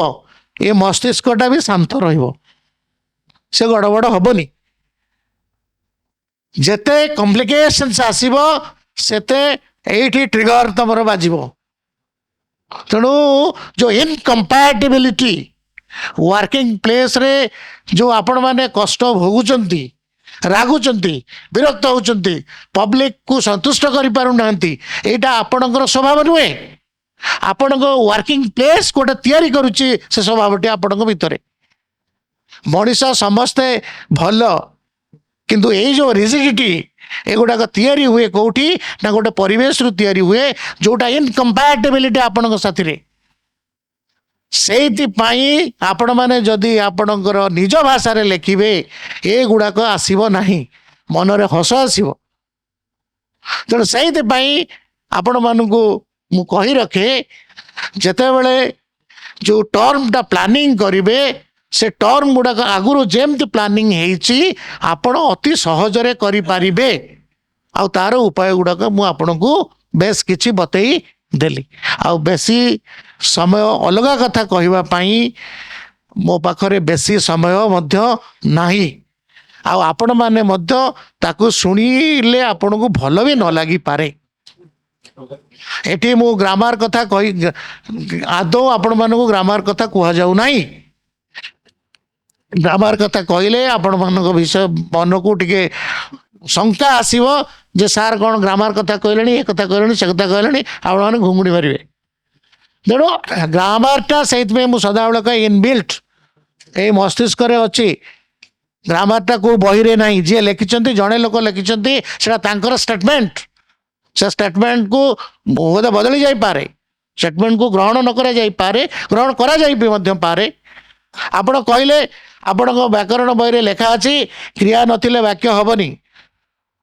ଏ ମସ୍ତିଷ୍କଟା ବି ଶାନ୍ତ ରହିବ, ସେ ଗଡ଼ବଡ଼ ହବନି। ଯେତେ କମ୍ପ୍ଲିକେସନ୍ସ ଆସିବ, ସେତେ ଏଇଠି ଟ୍ରିଗର ତମର ବାଜିବ। ତେଣୁ ଯେଉଁ ଇନକମ୍ପାଟିବିଲିଟି ୱାର୍କିଂ ପ୍ଲେସ୍ରେ ଯେଉଁ ଆପଣମାନେ କଷ୍ଟ ଭୋଗୁଛନ୍ତି, ରାଗୁଛନ୍ତି, ବିରକ୍ତ ହେଉଛନ୍ତି, ପବ୍ଲିକକୁ ସନ୍ତୁଷ୍ଟ କରିପାରୁନାହାନ୍ତି, ଏଇଟା ଆପଣଙ୍କର ସ୍ୱଭାବ ନୁହେଁ। ଆପଣଙ୍କ ୱାର୍କିଂ ପ୍ଲେସ୍ ଗୋଟେ ତିଆରି କରୁଛି ସେ ସ୍ୱଭାବଟି ଆପଣଙ୍କ ଭିତରେ। ମଣିଷ ସମସ୍ତେ ଭଲ, କିନ୍ତୁ ଏଇ ଯେଉଁ ରିଜିଡିଟି ଏଗୁଡ଼ାକ ତିଆରି ହୁଏ କେଉଁଠି ନା ଗୋଟେ ପରିବେଶରୁ ତିଆରି ହୁଏ, ଯେଉଁଟା ଇନକମ୍ପାଟିବିଲିଟି ଆପଣଙ୍କ ସାଥିରେ। ସେଇଥିପାଇଁ ଆପଣମାନେ ଯଦି ଆପଣଙ୍କର ନିଜ ଭାଷାରେ ଲେଖିବେ, ଏଗୁଡ଼ାକ ଆସିବ ନାହିଁ, ମନରେ ହସ ଆସିବ। ତେଣୁ ସେଇଥିପାଇଁ ଆପଣମାନଙ୍କୁ ମୁଁ କହି ରଖେ, ଯେତେବେଳେ ଯେଉଁ ଟର୍ମଟା ପ୍ଲାନିଂ କରିବେ, ସେ ଟର୍ମ ଗୁଡ଼ାକ ଆଗରୁ ଯେମିତି ପ୍ଲାନିଂ ହେଇଛି, ଆପଣ ଅତି ସହଜରେ କରିପାରିବେ। ଆଉ ତାର ଉପାୟ ଗୁଡ଼ାକ ମୁଁ ଆପଣଙ୍କୁ ବେଶ କିଛି ବତେଇ ଦେଲି। ଆଉ ବେଶୀ ସମୟ ଅଲଗା କଥା କହିବା ପାଇଁ ମୋ ପାଖରେ ବେଶୀ ସମୟ ମଧ୍ୟ ନାହିଁ। ଆଉ ଆପଣମାନେ ମଧ୍ୟ ତାକୁ ଶୁଣିଲେ ଆପଣଙ୍କୁ ଭଲ ବି ନ ଲାଗିପାରେ। ଏଠି ମୁଁ ଗ୍ରାମାର କଥା କହି ଆଦୌ ଆପଣମାନଙ୍କୁ ଗ୍ରାମାର କଥା କୁହାଯାଉ ନାହିଁ। ଗ୍ରାମାର କଥା କହିଲେ ଆପଣମାନଙ୍କ ବିଷୟ ମନକୁ ଟିକେ ଶଙ୍କା ଆସିବ ଯେ ସାର୍ କ'ଣ ଗ୍ରାମାର କଥା କହିଲେଣି, ଏ କଥା କହିଲେଣି, ସେ କଥା କହିଲେଣି, ଆପଣମାନେ ଘୁଙ୍ଗୁଡ଼ି ମାରିବେ। ତେଣୁ ଗ୍ରାମାରଟା ସେଇଥିପାଇଁ ମୁଁ ସଦାବେଳେ କହେ ଇନବିଲ୍ଟ, ଏଇ ମସ୍ତିଷ୍କରେ ଅଛି। ଗ୍ରାମାରଟା କେଉଁ ବହିରେ ନାହିଁ। ଯିଏ ଲେଖିଛନ୍ତି, ଜଣେ ଲୋକ ଲେଖିଛନ୍ତି, ସେଟା ତାଙ୍କର ଷ୍ଟେଟମେଣ୍ଟ। ସେ ଷ୍ଟେଟମେଣ୍ଟକୁ ବୋଧେ ବଦଳି ଯାଇପାରେ, ଷ୍ଟେଟମେଣ୍ଟକୁ ଗ୍ରହଣ ନ କରାଯାଇପାରେ, ଗ୍ରହଣ କରାଯାଇ ବି ମଧ୍ୟ ପାରେ। ଆପଣ କହିଲେ ଆପଣଙ୍କ ବ୍ୟାକରଣ ବହିରେ ଲେଖା ଅଛି କ୍ରିୟା ନଥିଲେ ବାକ୍ୟ ହବନି,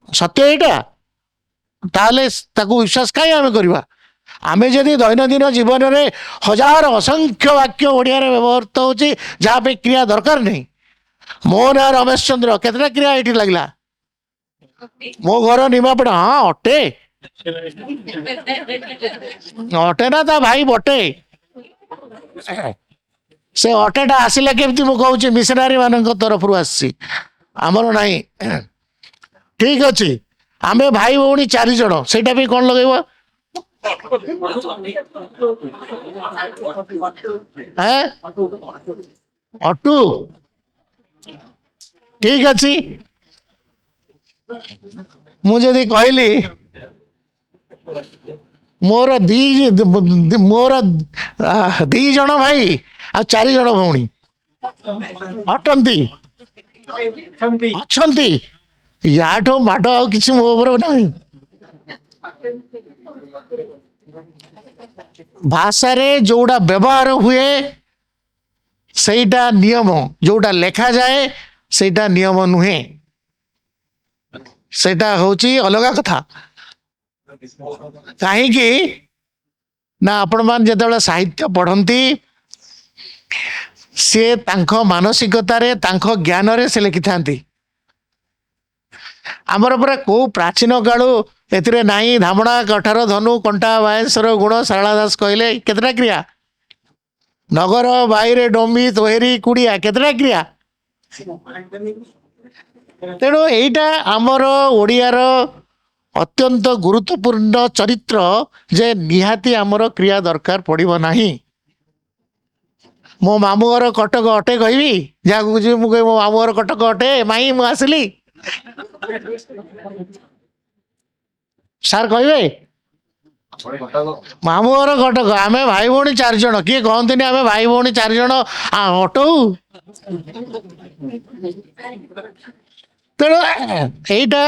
ସତ୍ୟ ଏଇଟା? ତାହେଲେ ତାକୁ ବିଶ୍ୱାସ କାହିଁ ଆମେ କରିବା? ଆମେ ଯଦି ଦୈନନ୍ଦିନ ଜୀବନରେ ହଜାର ଅସଂଖ୍ୟ ବାକ୍ୟ ଓଡ଼ିଆରେ ବ୍ୟବହୃତ ହେଉଛି ଯାହା ପାଇଁ କ୍ରିୟା ଦରକାର ନାହିଁ। ମୋ ନାଁ ରମେଶ ଚନ୍ଦ୍ର, କେତେଟା କ୍ରିୟା ଏଇଠି ଲାଗିଲା? ମୋ ଘର ନିମାପଡ଼ା, ହଁ ଅଟେ, ଅଟେ ନା ତା ଭାଇ ବଟେ। ସେ ଅଟେଟା ଆସିଲା କେମିତି? ମୁଁ କହୁଛି ମିଶନାରୀ ମାନଙ୍କ ତରଫରୁ ଆସିଛି, ଆମର ନାହିଁ। ଠିକ ଅଛି, ଆମେ ଭାଇ ଭଉଣୀ ଚାରି ଜଣ, ସେଇଟା ବି କ'ଣ ଲଗେଇବ? ହେଁ, ଅଟୁ। ଠିକ ଅଛି, ମୁଁ ଯଦି କହିଲି ମୋର ଦି ମୋର ଦି ଜଣ ଭାଇ ଆଉ ଚାରି ଜଣ ଭଉଣୀ ଅଟନ୍ତି, ଅଛନ୍ତି, ୟାଠୁ ମାଡ଼ ଆଉ କିଛି ମୋ ଉପରେ ନାହିଁ। ଭାଷାରେ ଯୋଉଟା ବ୍ୟବହାର ହୁଏ ସେଇଟା ନିୟମ, ଯୋଉଟା ଲେଖାଯାଏ ସେଇଟା ନିୟମ ନୁହେଁ, ସେଇଟା ହଉଛି ଅଲଗା କଥା। କାହିଁକି ନା ଆପଣମାନେ ଯେତେବେଳେ ସାହିତ୍ୟ ପଢ଼ନ୍ତି, ସିଏ ତାଙ୍କ ମାନସିକତାରେ ତାଙ୍କ ଜ୍ଞାନରେ ସେ ଲେଖିଥାନ୍ତି। ଆମର ପୁରା କୋଉ ପ୍ରାଚୀନ କାଳୁ ଏଥିରେ ନାହିଁ। ଧାମଣା କଠାର ଧନୁ କଣ୍ଟା ବାଏଁଶର ଗୁଣ, ସାରଳା ଦାସ କହିଲେ, କେତେଟା କ୍ରିୟା? ନଗର ବାଇରେ ଡମ୍ବି ତୋହେରି କୁଡ଼ିଆ, କେତେଟା କ୍ରିୟା? ତେଣୁ ଏଇଟା ଆମର ଓଡ଼ିଆର ଅତ୍ୟନ୍ତ ଗୁରୁତ୍ୱପୂର୍ଣ୍ଣ ଚରିତ୍ର ଯେ ନିହାତି ଆମର କ୍ରିୟା ଦରକାର ପଡ଼ିବ ନାହିଁ। ମୋ ମାମୁଁ ଘର କଟକ ଅଟେ କହିବି, ଯାହାକୁ ଯିବି ମୁଁ କହିବି ମୋ ମାମୁଁ ଘର କଟକ ଅଟେ, ମାଇଁ ମୁଁ ଆସିଲି, ସାର୍ କହିବେ ମାମୁଁ ଘର କଟକ, ଆମେ ଭାଇ ଭଉଣୀ ଚାରି ଜଣ, କିଏ କହନ୍ତିନି ଆମେ ଭାଇ ଭଉଣୀ ଚାରି ଜଣ ଅଟଉ। ତେଣୁ ଏଇଟା,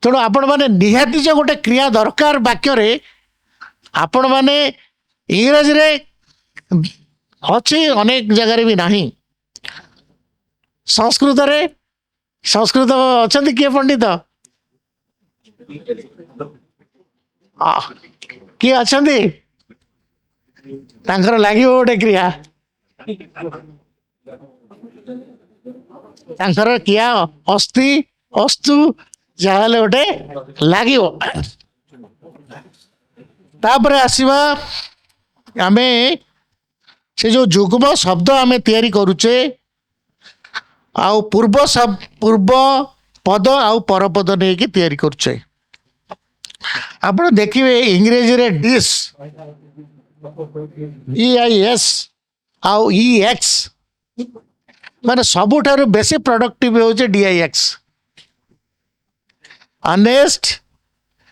ତେଣୁ ଆପଣମାନେ ନିହାତି ଯେ ଗୋଟେ କ୍ରିୟା ଦରକାର ବାକ୍ୟରେ, ଆପଣମାନେ ଇଂରାଜୀରେ ଅଛି, ଅନେକ ଜାଗାରେ ବି ନାହିଁ। ସଂସ୍କୃତରେ, ସଂସ୍କୃତ ଅଛନ୍ତି କିଏ ପଣ୍ଡିତ? କିଏ ଅଛନ୍ତି? ତାଙ୍କର ଲାଗିବ ଗୋଟେ କ୍ରିୟା, ତାଙ୍କର କ୍ରିୟା ଅସ୍ତି ଅସ୍ତୁ ଯାହାହେଲେ ଗୋଟେ ଲାଗିବ। ତାପରେ ଆସିବା ଆମେ ସେ ଯୋଉ ଯୁଗ୍ମ ଶବ୍ଦ ଆମେ ତିଆରି କରୁଛେ, ଆଉ ପୂର୍ବ ପୂର୍ବ ପଦ ଆଉ ପରପଦ ନେଇକି ତିଆରି କରୁଛେ। ଆପଣ ଦେଖିବେ ଇଂରେଜୀରେ ଡିସ୍ ଇ I S ଆଉ ଇ ଏକ୍ସ, ମାନେ ସବୁଠାରୁ ବେଶୀ ପ୍ରଡକ୍ଟିଭ ହେଉଛି ଡି I X, honest,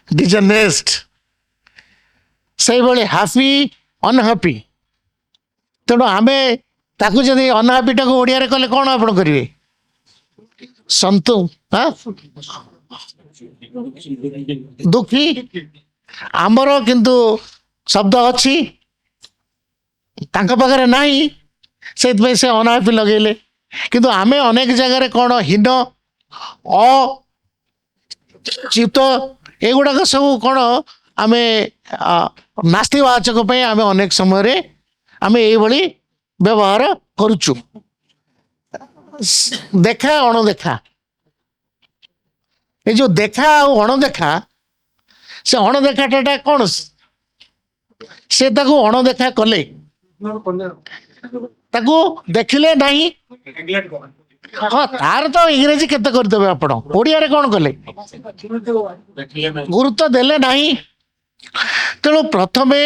ଡିଜନେଷ୍ଟ। ସେଇଭଳି ହାପି, ଅନହାପି। ତେଣୁ ଆମେ ତାକୁ ଯଦି ଅନହାପିଟାକୁ ଓଡ଼ିଆରେ କଲେ କ'ଣ ଆପଣ କରିବେ? ସନ୍ତୁ, ହଁ, ଦୁଃଖୀ। ଆମର କିନ୍ତୁ ଶବ୍ଦ ଅଛି, ତାଙ୍କ ପାଖରେ ନାହିଁ, ସେଇଥିପାଇଁ ସେ ଅନହାପି ଲଗେଇଲେ। କିନ୍ତୁ ଆମେ ଅନେକ ଜାଗାରେ କ'ଣ ହୀନ, ଅ ଚ୍ୟୁତ, ଏଗୁଡ଼ାକ ସବୁ କ'ଣ ଆମେ ନାସ୍ତିବାଚକ ପାଇଁ ଆମେ ଅନେକ ସମୟରେ ଆମେ ଏଇଭଳି ବ୍ୟବହାର କରୁଛୁ। ଦେଖା, ଅଣଦେଖା, ଏ ଯୋଉ ଦେଖା ଆଉ ଅଣଦେଖା, ସେ ଅଣଦେଖାଟା କ'ଣ? ସେ ତାକୁ ଅଣଦେଖା କଲେ, ତାକୁ ଦେଖିଲେ ନାହିଁ। ହଁ, ତାର ତ ଇଂରେଜୀ କେତେ କରିଦେବେ ଆପଣ, ଓଡ଼ିଆରେ କ'ଣ କଲେ? ଦେଖିଲେ ନାହିଁ। ଗୁରୁତ୍ୱ ଦେଲେ ନାହିଁ। ତେଣୁ ପ୍ରଥମେ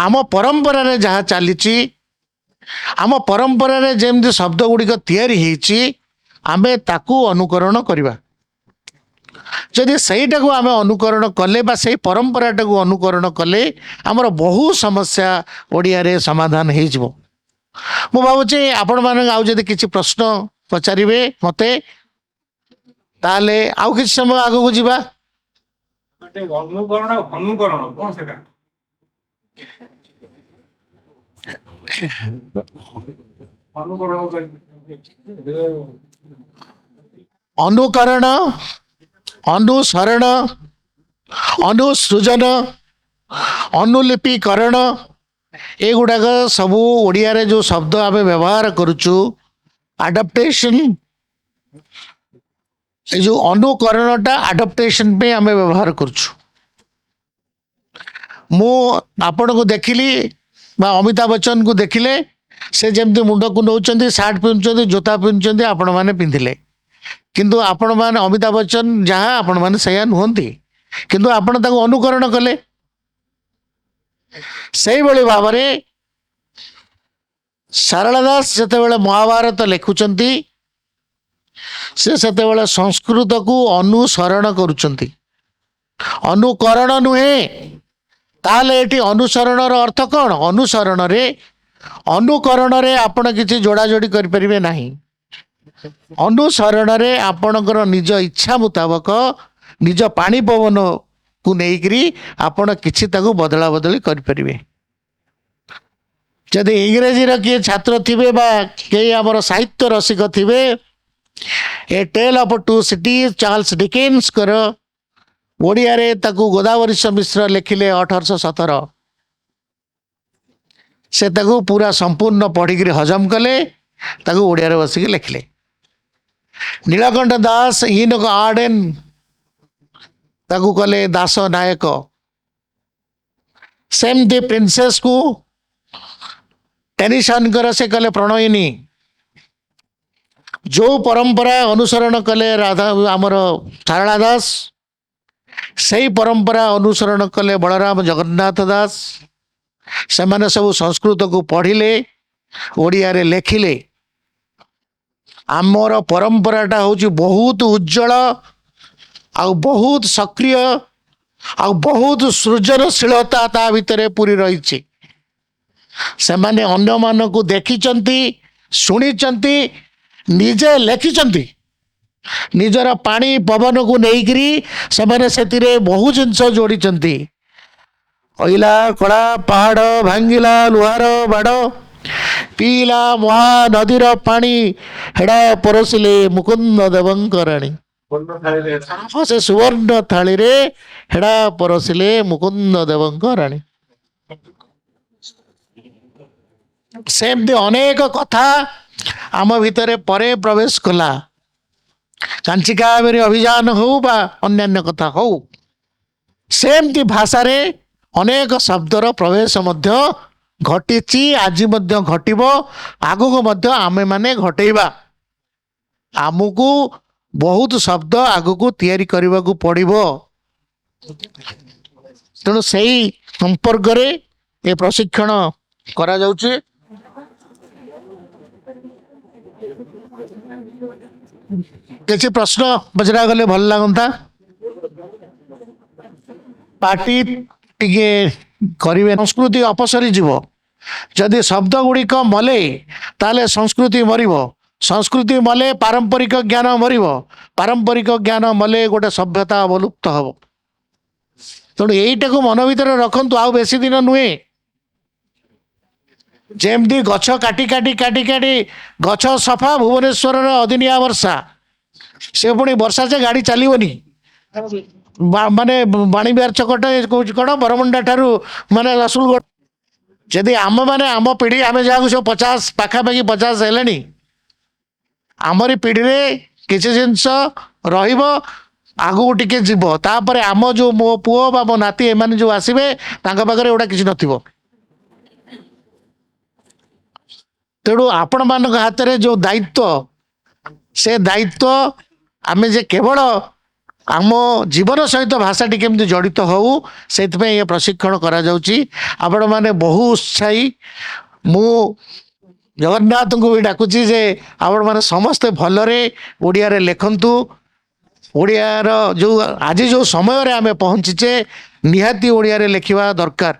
ଆମ ପରମ୍ପରାରେ ଯାହା ଚାଲିଛି, ଆମ ପରମ୍ପରାରେ ଯେମିତି ଶବ୍ଦ ଗୁଡ଼ିକ ତିଆରି ହେଇଛି, ଆମେ ତାକୁ ଅନୁକରଣ କରିବା। ଯଦି ସେଇଟାକୁ ଆମେ ଅନୁକରଣ କଲେ ବା ସେଇ ପରମ୍ପରାଟାକୁ ଅନୁକରଣ କଲେ, ଆମର ବହୁ ସମସ୍ୟା ଓଡ଼ିଆରେ ସମାଧାନ ହେଇଯିବ। ମୁଁ ଭାବୁଛି ଆପଣମାନଙ୍କୁ ଆଉ ଯଦି କିଛି ପ୍ରଶ୍ନ ପଚାରିବେ ମୋତେ, ତାହେଲେ ଆଉ କିଛି ସମୟ ଆଗକୁ ଯିବା। ଅନୁକରଣ ଆଉ ଅନୁକରଣ କଣ ସେଟା? ଅନୁକରଣ। ଅନୁକରଣ, ଅନୁସରଣ, ଅନୁସୃଜନ, ଅନୁଲିପିକରଣ, ଏଗୁଡ଼ାକ ସବୁ ଓଡ଼ିଆରେ ଯେଉଁ ଶବ୍ଦ ଆମେ ବ୍ୟବହାର କରୁଛୁ, ଆଡପ୍ଟେସନ୍, ଏ ଯେଉଁ ଅନୁକରଣଟା ଆଡପ୍ଟେସନ୍ ପାଇଁ ଆମେ ବ୍ୟବହାର କରୁଛୁ। ମୁଁ ଆପଣଙ୍କୁ ଦେଖିଲି ବା ଅମିତାଭ ବଚ୍ଚନକୁ ଦେଖିଲେ, ସେ ଯେମିତି ମୁଣ୍ଡକୁ ନେଉଛନ୍ତି, ସାର୍ଟ ପିନ୍ଧୁଛନ୍ତି, ଜୋତା ପିନ୍ଧୁଛନ୍ତି, ଆପଣମାନେ ପିନ୍ଧିଲେ। କିନ୍ତୁ ଆପଣମାନେ ଅମିତାଭ ବଚ୍ଚନ ଯାହା, ଆପଣମାନେ ସେଇଆ ନୁହନ୍ତି, କିନ୍ତୁ ଆପଣ ତାକୁ ଅନୁକରଣ କଲେ। ସେଇଭଳି ଭାବରେ ସାରଳା ଦାସ ଯେତେବେଳେ ମହାଭାରତ ଲେଖୁଛନ୍ତି, ସେ ସେତେବେଳେ ସଂସ୍କୃତକୁ ଅନୁସରଣ କରୁଛନ୍ତି, ଅନୁକରଣ ନୁହେଁ। ତାହେଲେ ଏଠି ଅନୁସରଣର ଅର୍ଥ କ'ଣ? ଅନୁସରଣରେ, ଅନୁକରଣରେ ଆପଣ କିଛି ଯୋଡ଼ାଯୋଡ଼ି କରିପାରିବେ ନାହିଁ। ଅନୁସରଣରେ ଆପଣଙ୍କର ନିଜ ଇଚ୍ଛା ମୁତାବକ ନିଜ ପାଣି ପବନକୁ ନେଇକରି ଆପଣ କିଛି ତାକୁ ବଦଳା ବଦଳି କରିପାରିବେ। ଯଦି ଇଂରେଜୀର କିଏ ଛାତ୍ର ଥିବେ ବା କେହି ଆମର ସାହିତ୍ୟ ରସିକ ଥିବେ, A Tale of Two Cities, Charles ଡିକେନ୍ସଙ୍କର, ଓଡ଼ିଆରେ ତାକୁ ଗୋଦାବରୀଶ ମିଶ୍ର ଲେଖିଲେ 1817। ସେ ତାକୁ ପୁରା ସମ୍ପୂର୍ଣ୍ଣ ପଢ଼ିକିରି ହଜମ କଲେ, ତାକୁ ଓଡ଼ିଆରେ ବସିକି ଲେଖିଲେ। ନୀଳକଣ୍ଠ ଦାସ ଇନକ ଆର୍ଡେନ୍ ତାକୁ କଲେ ଦାସ ନାୟକ। ସେମିତି ପ୍ରିନ୍ସେସକୁ ଟେନିସନଙ୍କର ସେ କଲେ ପ୍ରଣୟିନୀ। ଯୋଉ ପରମ୍ପରା ଅନୁସରଣ କଲେ ରାଧା ଆମର ସାରଳା ଦାସ, ସେଇ ପରମ୍ପରା ଅନୁସରଣ କଲେ ବଳରାମ ଜଗନ୍ନାଥ ଦାସ। ସେମାନେ ସବୁ ସଂସ୍କୃତକୁ ପଢ଼ିଲେ, ଓଡ଼ିଆରେ ଲେଖିଲେ। ଆମର ପରମ୍ପରାଟା ହେଉଛି ବହୁତ ଉଜ୍ଜଳ ଆଉ ବହୁତ ସକ୍ରିୟ ଆଉ ବହୁତ ସୃଜନଶୀଳତା ତା ଭିତରେ ପୂରି ରହିଛି। ସେମାନେ ଅନ୍ୟମାନଙ୍କୁ ଦେଖିଛନ୍ତି, ଶୁଣିଛନ୍ତି, ନିଜେ ଲେଖିଛନ୍ତି। ନିଜର ପାଣି ପବନକୁ ନେଇକରି ସେମାନେ ସେଥିରେ ବହୁ ଜିନିଷ ଯୋଡ଼ିଛନ୍ତି। ଅଇଲା କଳା ପାହାଡ଼, ଭାଙ୍ଗିଲା ଲୁହାର ବାଡ଼, ପିଇଲା ମହାନଦୀର ପାଣି, ହେଡ଼ା ପରସିଲେ ମୁକୁନ୍ଦ ଦେବଙ୍କ ରାଣୀ। ହଁ, ସେ ସୁବର୍ଣ୍ଣ ଥାଳିରେ ହେଡ଼ା ପରସିଲେ ମୁକୁନ୍ଦ ଦେବଙ୍କ ରାଣୀ। ସେମିତି ଅନେକ କଥା ଆମ ଭିତରେ ପରେ ପ୍ରବେଶ କଲା। କାଞ୍ଚି କାବେରୀ ଅଭିଯାନ ହଉ ବା ଅନ୍ୟାନ୍ୟ କଥା ହଉ, ସେମିତି ଭାଷାରେ ଅନେକ ଶବ୍ଦର ପ୍ରବେଶ ମଧ୍ୟ ଘଟିଛି, ଆଜି ମଧ୍ୟ ଘଟିବ, ଆଗକୁ ମଧ୍ୟ ଆମେମାନେ ଘଟେଇବା। ଆମକୁ ବହୁତ ଶବ୍ଦ ଆଗକୁ ତିଆରି କରିବାକୁ ପଡ଼ିବ। ତେଣୁ ସେଇ ସମ୍ପର୍କରେ ଏ ପ୍ରଶିକ୍ଷଣ କରାଯାଉଛି। କିଛି ପ୍ରଶ୍ନ ପଚରା ଗଲେ ଭଲ ଲାଗନ୍ତା। ପାଟି ଟିକେ କରିବେ। ସଂସ୍କୃତି ଅପସରି ଯିବ। ଯଦି ଶବ୍ଦ ଗୁଡ଼ିକ ମଲେ, ତାହେଲେ ସଂସ୍କୃତି ମରିବ। ସଂସ୍କୃତି ମଲେ ପାରମ୍ପରିକ ଜ୍ଞାନ ମରିବ। ପାରମ୍ପରିକ ଜ୍ଞାନ ମଲେ ଗୋଟେ ସଭ୍ୟତା ଅବଲୁପ୍ତ ହବ। ତେଣୁ ଏଇଟାକୁ ମନ ଭିତରେ ରଖନ୍ତୁ। ଆଉ ବେଶୀ ଦିନ ନୁହେଁ। ଯେମିତି ଗଛ କାଟି କାଟି କାଟି କାଟି ଗଛ ସଫା, ଭୁବନେଶ୍ୱରର ଅଦିନିଆ ବର୍ଷା, ସେ ପୁଣି ବର୍ଷା ଯେ ଗାଡ଼ି ଚାଲିବନି। ମାନେ ବାଣୀବିହାର ଛକଟା କହୁଛି କ'ଣ, ବରମୁଣ୍ଡା ଠାରୁ ମାନେ ରସୁଲଗଡ଼। ଯଦି ଆମମାନେ, ଆମ ପିଢ଼ି, ଆମେ ଯାହାକୁ ସବୁ 50 ପାଖାପାଖି, 50 ହେଲେଣି, ଆମରି ପିଢ଼ିରେ କିଛି ଜିନିଷ ରହିବ, ଆଗକୁ ଟିକେ ଯିବ। ତାପରେ ଆମ ଯେଉଁ ମୋ ପୁଅ ବା ମୋ ନାତି, ଏମାନେ ଯେଉଁ ଆସିବେ, ତାଙ୍କ ପାଖରେ ଏଗୁଡ଼ା କିଛି ନଥିବ। ତେଣୁ ଆପଣମାନଙ୍କ ହାତରେ ଯେଉଁ ଦାୟିତ୍ୱ, ସେ ଦାୟିତ୍ୱ ଆମେ ଯେ କେବଳ ଆମ ଜୀବନ ସହିତ ଭାଷାଟି କେମିତି ଜଡ଼ିତ ହଉ, ସେଥିପାଇଁ ଏ ପ୍ରଶିକ୍ଷଣ କରାଯାଉଛି। ଆପଣମାନେ ବହୁ ଉତ୍ସାହୀ। ମୁଁ ଜଗନ୍ନାଥଙ୍କୁ ବି ଡାକୁଛି ଯେ ଆପଣମାନେ ସମସ୍ତେ ଭଲରେ ଓଡ଼ିଆରେ ଲେଖନ୍ତୁ। ଓଡ଼ିଆର ଯେଉଁ ଆଜି ଯେଉଁ ସମୟରେ ଆମେ ପହଞ୍ଚିଛେ, ନିହାତି ଓଡ଼ିଆରେ ଲେଖିବା ଦରକାର।